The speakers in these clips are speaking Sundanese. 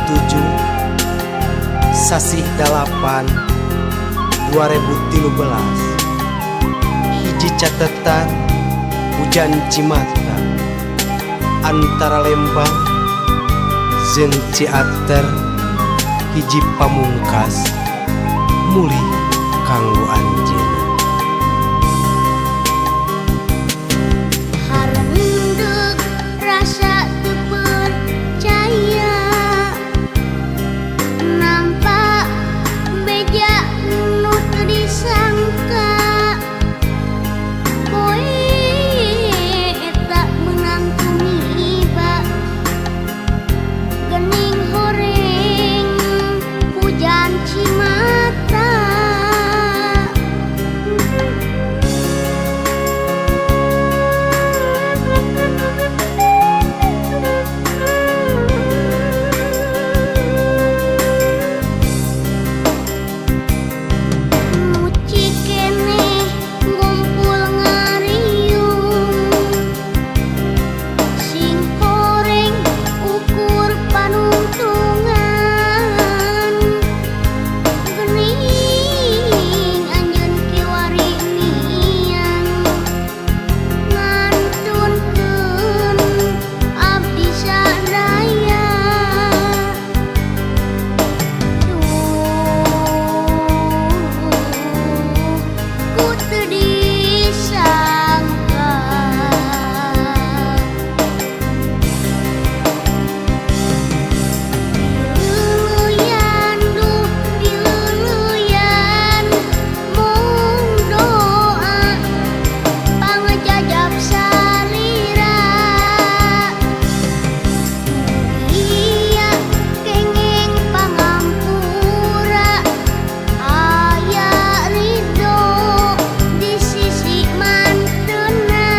7 sasih 8 2013 hiji catetan hujan cimata antara Lembang jeung Ciater hiji pamungkas mulih kanggo anjeunna. Harendeg rasa teu percaya, nampak beja nu teu disangka, poe eta meunang tumiba gening horeng hujan cimata. Nu cikeneh ngumpul ngariung, sing horeng ukur panungtungan, gening anjeun kiwari miang ngantunkeun abdi sadaya. Duh, ku teu disangka. Pileuleuyan, duh pileuleuyan, mung doa pangajajab salira. Mugia kenging pangampura, aya ridho di sisi mantena.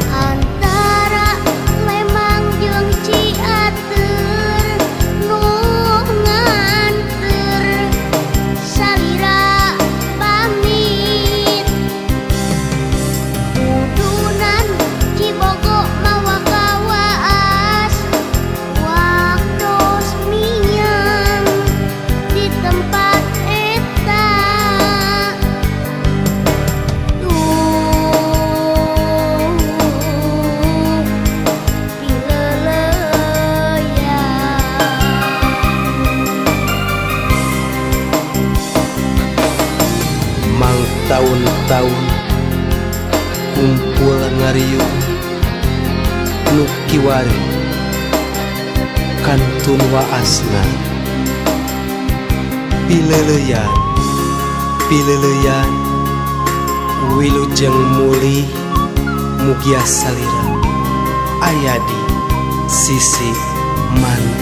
Antara Lembang jeung Ciater nu nganter salira pamit. Udunan Cibogo mawa kawaas, waktos miang di tempat eta. Duh, pileuleuyan. Mang taun-taun kumpul ngariung nu kiwari kantun waasna. Pileuleuyan, pileuleuyan, wilujeng mulih, mugia salira aya di sisi mantena.